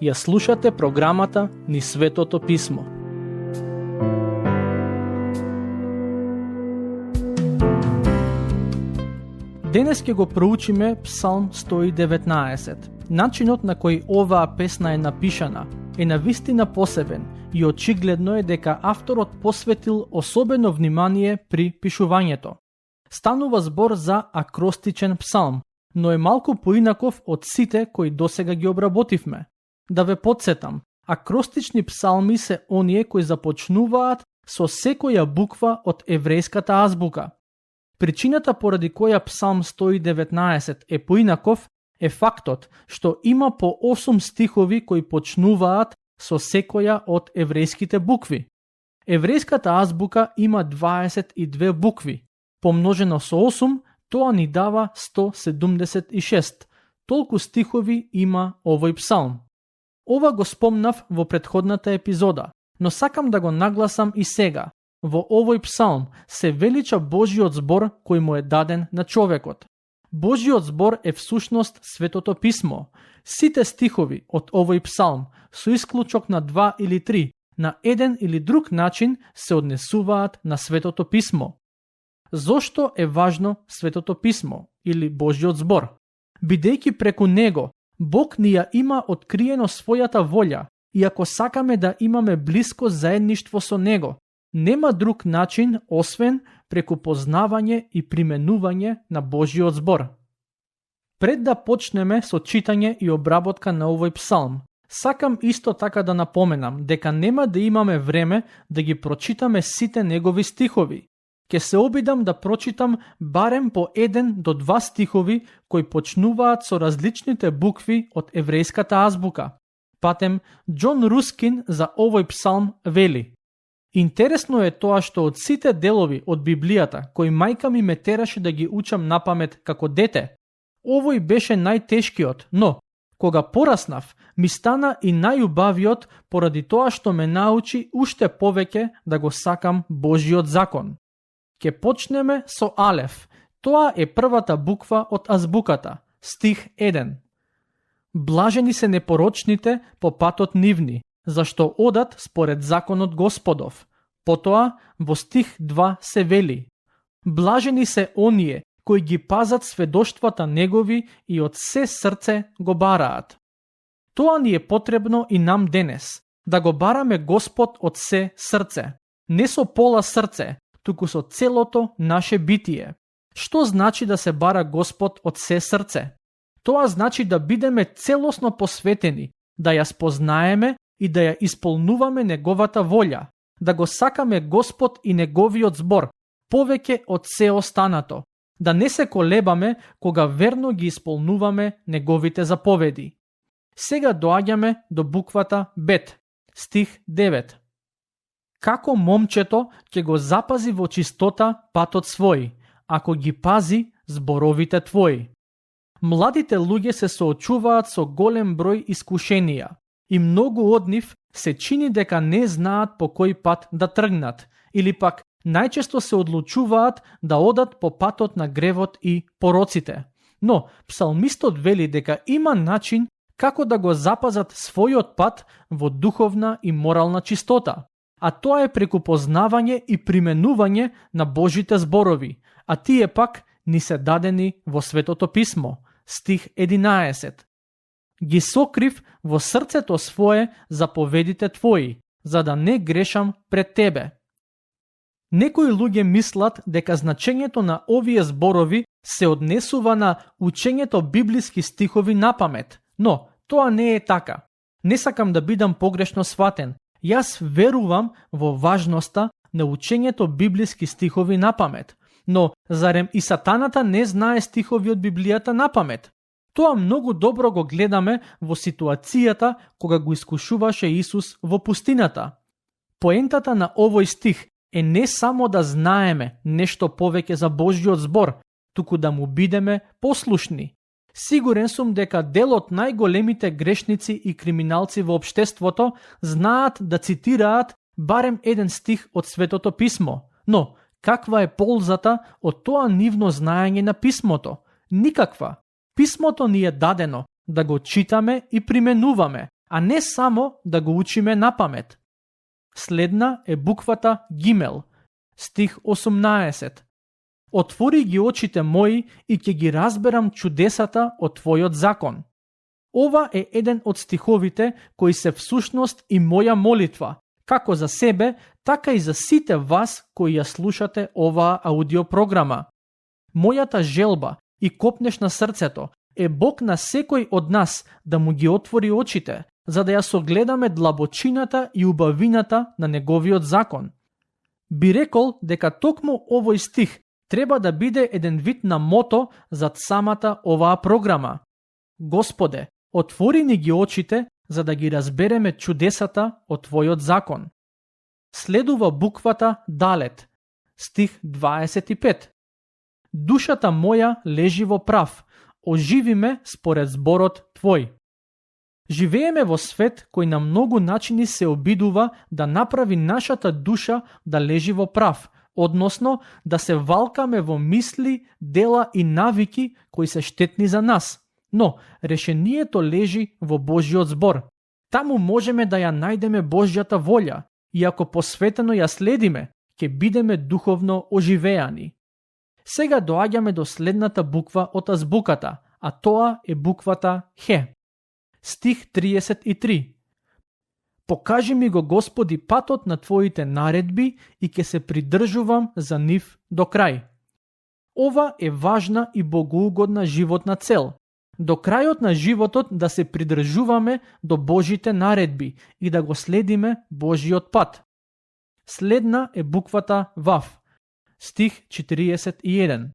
Ја слушате програмата Низ Светото Писмо. Денес ќе го проучиме Псалм 119. Начинот на кој оваа песна е напишана е навистина посебен и очигледно е дека авторот посветил особено внимание при пишувањето. Станува збор за акростичен псалм, но е малку поинаков од сите кои досега ги обработивме. Да ве подсетам, акростични псалми се оние кои започнуваат со секоја буква од еврејската азбука. Причината поради која Псалм 119 е поинаков е фактот што има по 8 стихови кои почнуваат со секоја од еврејските букви. Еврејската азбука има 22 букви. Помножено со 8, тоа ни дава 176. Толку стихови има овој псалм. Ова го спомнав во претходната епизода, но сакам да го нагласам и сега. Во овој псалм се велича Божиот збор кој му е даден на човекот. Божиот збор е всушност Светото Писмо. Сите стихови од овој псалм, со исклучок на 2 или 3, на еден или друг начин се однесуваат на Светото Писмо. Зошто е важно Светото Писмо или Божиот збор? Бидејќи преку него Бог ни ја има откриено својата волја и ако сакаме да имаме блиско заедништво со него, нема друг начин освен преку познавање и применување на Божиот збор. Пред да почнеме со читање и обработка на овој псалм, сакам исто така да напоменам дека нема да имаме време да ги прочитаме сите негови стихови. Ке се обидам да прочитам барем по 1 до 2 стихови кои почнуваат со различните букви од еврејската азбука. Патем, Џон Рускин за овој псалм вели: интересно е тоа што од сите делови од Библијата кои мајка ми ме тераше да ги учам напамет како дете, овој беше најтешкиот, но кога пораснав, ми стана и најубавиот поради тоа што ме научи уште повеќе да го сакам Божиот закон. Ке почнеме со Алеф. Тоа е првата буква од азбуката, стих 1. Блажени се непорочните по патот нивни, зашто одат според законот Господов. Потоа во стих 2 се вели: блажени се оние кои ги пазат сведоштвата негови и од се срце го бараат. Тоа ни е потребно и нам денес, да го бараме Господ од се срце, не со пола срце, туку со целото наше битие. Што значи да се бара Господ од се срце? Тоа значи да бидеме целосно посветени, да ја спознаеме и да ја исполнуваме неговата волја, да го сакаме Господ и неговиот збор, повеќе од се останато, да не се колебаме кога верно ги исполнуваме неговите заповеди. Сега доаѓаме до буквата Бет, стих 9. Како момчето ќе го запази во чистота патот свој, ако ги пази зборовите твои. Младите луѓе се соочуваат со голем број искушенија и многу од нив се чини дека не знаат по кој пат да тргнат или пак најчесто се одлучуваат да одат по патот на гревот и пороците. Но псалмистот вели дека има начин како да го запазат својот пат во духовна и морална чистота. А тоа е преку познавање и применување на Божите зборови, а тие пак ни се дадени во Светото Писмо, стих 11. Ги сокрив во срцето свое заповедите твои, за да не грешам пред тебе. Некои луѓе мислат дека значењето на овие зборови се однесува на учењето библиски стихови напамет, но тоа не е така. Не сакам да бидам погрешно сватен. Јас верувам во важноста на учењето библиски стихови напамет, но зарем и сатаната не знае стихови од Библијата напамет? Тоа многу добро го гледаме во ситуацијата кога го искушуваше Исус во пустината. Поентата на овој стих е не само да знаеме нешто повеќе за Божјиот збор, туку да му бидеме послушни. Сигурен сум дека дел од најголемите грешници и криминалци во општеството знаат да цитираат барем еден стих од Светото Писмо, но Каква е ползата од тоа нивно знаење на писмото? Никаква. Писмото ни е дадено да го читаме и применуваме, а не само да го учиме напамет. Следна е буквата Гимел, стих 18. Отвори ги очите мои и ќе ги разберам чудесата од твојот закон. Ова е еден од стиховите кои се всушност и моја молитва, како за себе, така и за сите вас кои ја слушате оваа аудиопрограма. Мојата желба и копнеш на срцето е Бог на секој од нас да му ги отвори очите, за да ја согледаме длабочината и убавината на неговиот закон. Би рекол дека токму овој стих треба да биде еден вид на мото зад самата оваа програма. Господе, отвори ни ги очите за да ги разбереме чудесата од твојот закон. Следува буквата Далет, стих 25. Душата моја лежи во прав, оживи ме според зборот твој. Живееме во свет кој на многу начини се обидува да направи нашата душа да лежи во прав, односно да се валкаме во мисли, дела и навики кои се штетни за нас. Но решението лежи во Божјиот збор. Таму можеме да ја најдеме Божјата волја и ако посветено ја следиме, ќе бидеме духовно оживеани. Сега доаѓаме до следната буква од азбуката, а тоа е буквата Хе. Стих 33. Покажи ми го, Господи, патот на Твоите наредби и ќе се придржувам за нив до крај. Ова е важна и богоугодна животна цел. До крајот на животот да се придржуваме до Божите наредби и да го следиме Божиот пат. Следна е буквата Вав. Стих 41.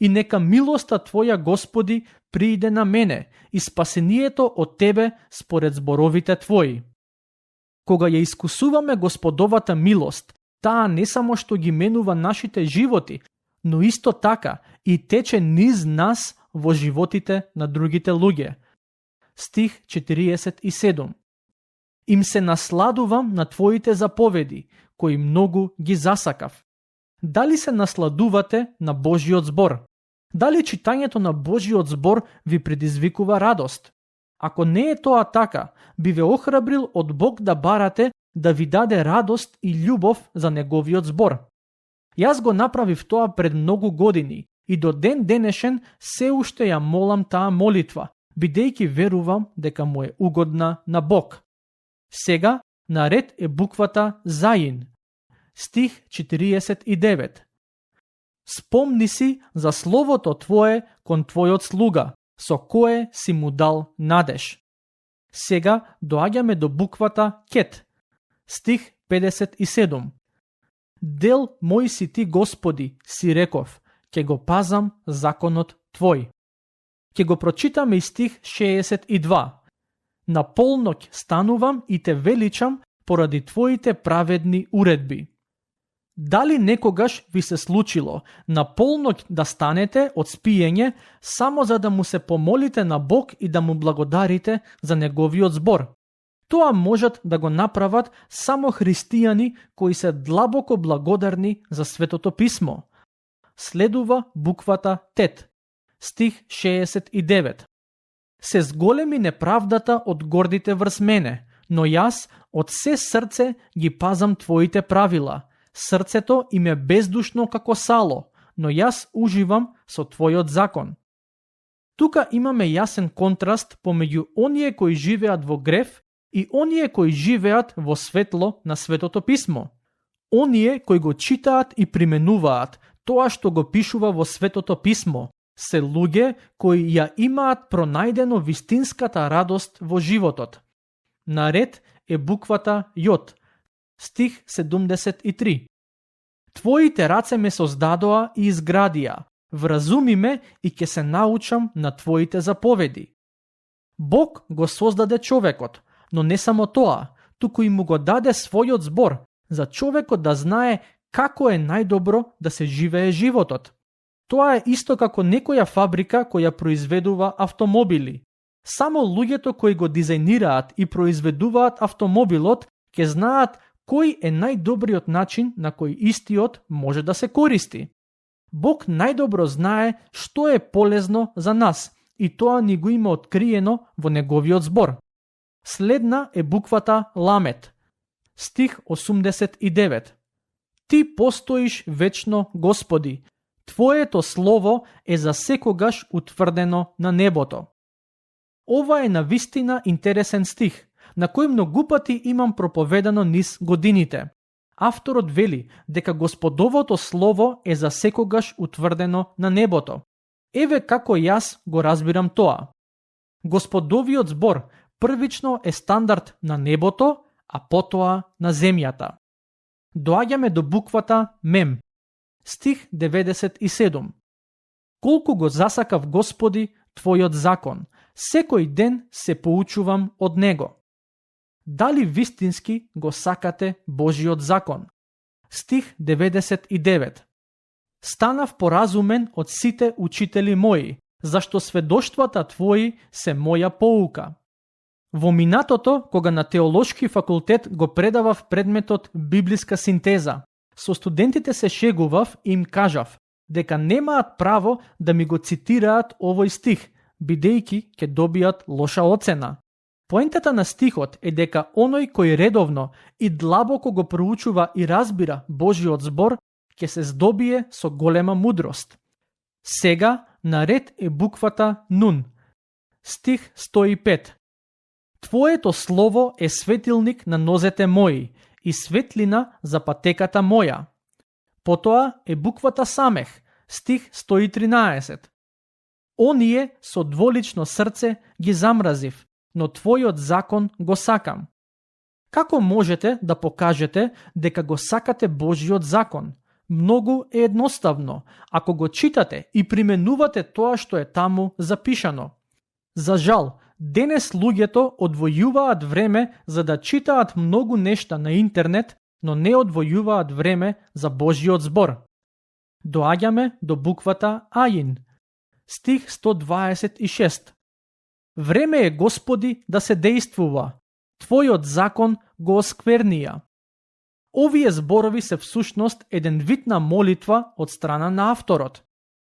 И нека милоста Твоја, Господи, прииде на мене и спасението од Тебе според зборовите Твои. Кога ја искусуваме Господовата милост, таа не само што ги менува нашите животи, но исто така и тече низ нас во животите на другите луѓе. Стих 47. Им се насладувам на Твоите заповеди, кои многу ги засакав. Дали се насладувате на Божиот збор? Дали читањето на Божиот збор ви предизвикува радост? Ако не е тоа така, би ве охрабрил од Бог да барате да ви даде радост и љубов за неговиот збор. Јас го направив тоа пред многу години и до ден денешен се уште ја молам таа молитва, бидејќи верувам дека му е угодна на Бог. Сега наред е буквата Заин. Стих 49. Спомни си за словото Твое кон Твојот слуга, со кое си му дал надеж. Сега доаѓаме до буквата Кет. Стих 57. Дел мој си ти, Господи, си реков, ќе го пазам законот Твој. Ќе го прочитаме и стих 62. На полноќ станувам и те величам поради Твоите праведни уредби. Дали некогаш ви се случило на полноќ да станете од спиење само за да му се помолите на Бог и да му благодарите за неговиот збор? Тоа можат да го направат само христијани кои се длабоко благодарни за Светото писмо. Следува буквата Тет. Стих 69. Се зголеми неправдата од гордите врз мене, но јас од се срце ги пазам Твоите правила. Срцето им е бездушно како сало, но јас уживам со Твојот закон. Тука имаме јасен контраст помеѓу оние кои живеат во грев и оние кои живеат во светло на Светото писмо. Оние кои го читаат и применуваат тоа што го пишува во Светото писмо, се луѓе кои ја имаат пронајдено вистинската радост во животот. Наред е буквата Јот. Стих 73. Твоите раце ме создадоа и изградија, вразуми ме и ќе се научам на Твоите заповеди. Бог го создаде човекот, но не само тоа, туку и му го даде својот збор, за човекот да знае како е најдобро да се живее животот. Тоа е исто како некоја фабрика која произведува автомобили. Само луѓето кои го дизајнираат и произведуваат автомобилот ќе знаат кој е најдобриот начин на кој истиот може да се користи. Бог најдобро знае што е полезно за нас и тоа ни го има откриено во неговиот збор. Следна е буквата Ламет. Стих 89. Ти постоиш вечно, Господи. Твоето слово е за секогаш утврдено на небото. Ова е навистина интересен стих, на кој многу пати имам проповедано низ годините. Авторот вели дека Господовото слово е за секогаш утврдено на небото. Еве како јас го разбирам тоа. Господовиот збор првично е стандард на небото, а потоа на земјата. Доаѓаме до буквата Мем. Стих 97. Колку го засакав, Господи, Твојот закон, секој ден се поучувам од него. Дали вистински го сакате Божиот закон? Стих 99. Станав поразумен од сите учители мои, зашто сведоштвата Твои се моја поука. Во минатото, кога на теолошки факултет го предавав предметот библиска синтеза, со студентите се шегував и им кажав дека немаат право да ми го цитираат овој стих, бидејќи ќе добијат лоша оцена. Поентата на стихот е дека оној кој редовно и длабоко го проучува и разбира Божиот збор, ќе се здобие со голема мудрост. Сега наред е буквата Нун. Стих 105. Твоето слово е светилник на нозете мои и светлина за патеката моја. Потоа е буквата Самех. Стих 113. Оние со дволично срце ги замразив, но Твојот закон го сакам. Како можете да покажете дека го сакате Божиот закон? Многу е едноставно, ако го читате и применувате тоа што е таму запишано. За жал, денес луѓето одвојуваат време за да читаат многу нешта на интернет, но не одвојуваат време за Божиот збор. Доаѓаме до буквата Аин. Стих 126. Време е, Господи, да се дејствува. Твојот закон го осквернија. Овие зборови се всушност еден вид на молитва од страна на авторот.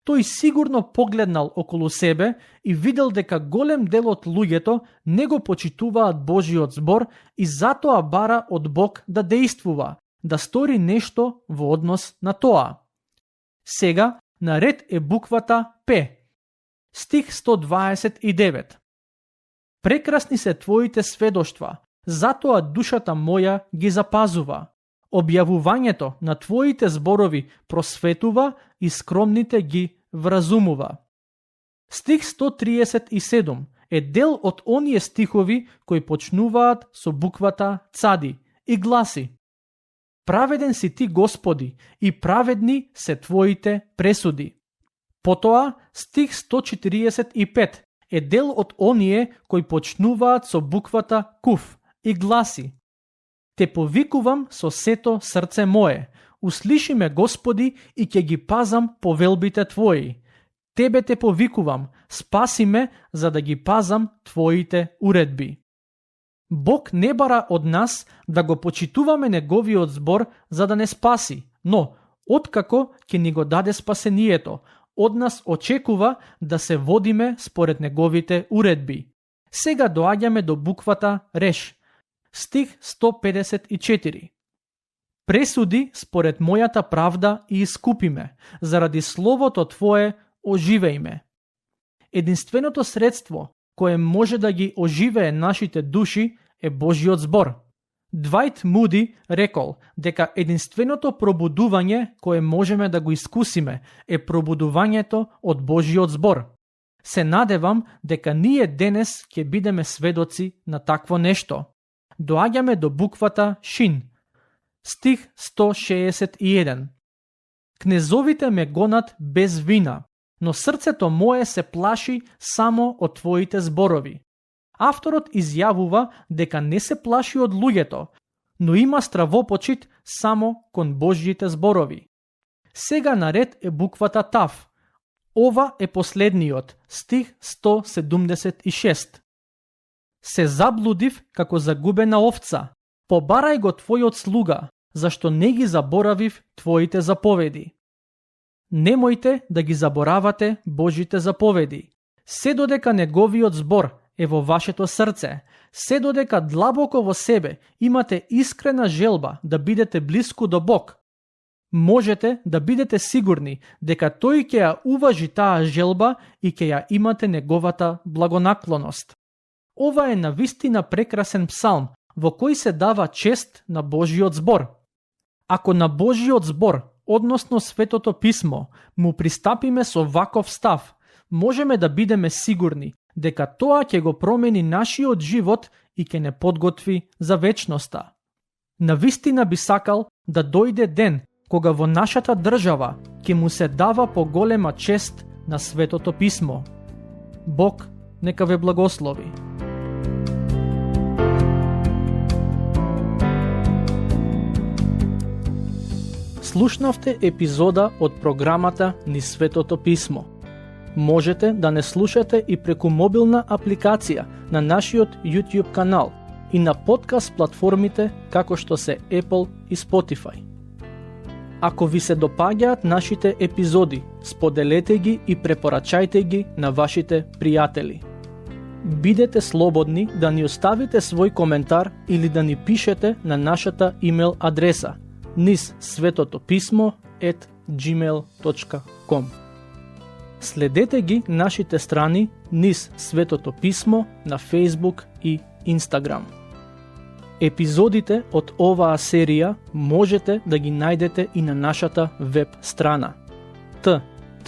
Тој сигурно погледнал околу себе и видел дека голем дел од луѓето не го почитуваат Божиот збор и затоа бара од Бог да дејствува, да стори нешто во однос на тоа. Сега наред е буквата П. Стих 129. Прекрасни се Твоите сведоштва, затоа душата моја ги запазува. Објавувањето на Твоите зборови просветува и скромните ги вразумува. Стих 137 е дел од оние стихови кои почнуваат со буквата Цади и гласи: Праведен си ти, Господи, и праведни се Твоите пресуди. Потоа стих 145 е дел од оние кои почнуваат со буквата Куф и гласи: Те повикувам со сето срце мое, услиши ме, Господи, и ќе ги пазам повелбите Твои. Тебе те повикувам, спаси ме, за да ги пазам Твоите уредби. Бог не бара од нас да го почитуваме неговиот збор за да не спаси, но, откако ќе ни го даде спасението, од нас очекува да се водиме според неговите уредби. Сега доаѓаме до буквата Реш. Стих 154. Пресуди според мојата правда и искупи ме, заради словото Твое оживеј ме. Единственото средство кое може да ги оживее нашите души е Божиот збор. Двајт Муди рекол дека единственото пробудување кое можеме да го искусиме е пробудувањето од Божиот збор. Се надевам дека ние денес ќе бидеме сведоци на такво нешто. Доаѓаме до буквата Шин. Стих 161. Кнезовите ме гонат без вина, но срцето мое се плаши само од Твоите зборови. Авторот изјавува дека не се плаши од луѓето, но има стравопочит само кон Божјите зборови. Сега наред е буквата Тав. Ова е последниот, стих 176. Се заблудив како загубена овца. Побарај го твојот слуга, зашто не ги заборавив твоите заповеди. Немојте да ги заборавате Божите заповеди. Се додека неговиот збор е во вашето срце, се додека длабоко во себе имате искрена желба да бидете блиску до Бог, можете да бидете сигурни дека тој ќе ја уважи таа желба и ќе ја имате неговата благонаклоност. Ова е навистина прекрасен псалм во кој се дава чест на Божиот збор. Ако на Божиот збор, односно Светото писмо, му пристапиме со ваков став, можеме да бидеме сигурни дека тоа ќе го промени нашиот живот и ќе не подготви за вечноста. Навистина би сакал да дојде ден кога во нашата држава ќе му се дава поголема чест на Светото писмо. Бог нека ве благослови. Слушнавте епизода од програмата Низ Светото писмо. Можете да не слушате и преку мобилна апликација на нашиот YouTube канал и на подкаст платформите како што се Apple и Spotify. Ако ви се допаѓаат нашите епизоди, споделете ги и препорачајте ги на вашите пријатели. Бидете слободни да ни оставите свој коментар или да ни пишете на нашата имейл адреса nizsvetotopисmo@gmail.com. Следете ги нашите страни Низ Светото писмо на Facebook и Instagram. Епизодите од оваа серија можете да ги најдете и на нашата веб страна ttb.twr.org.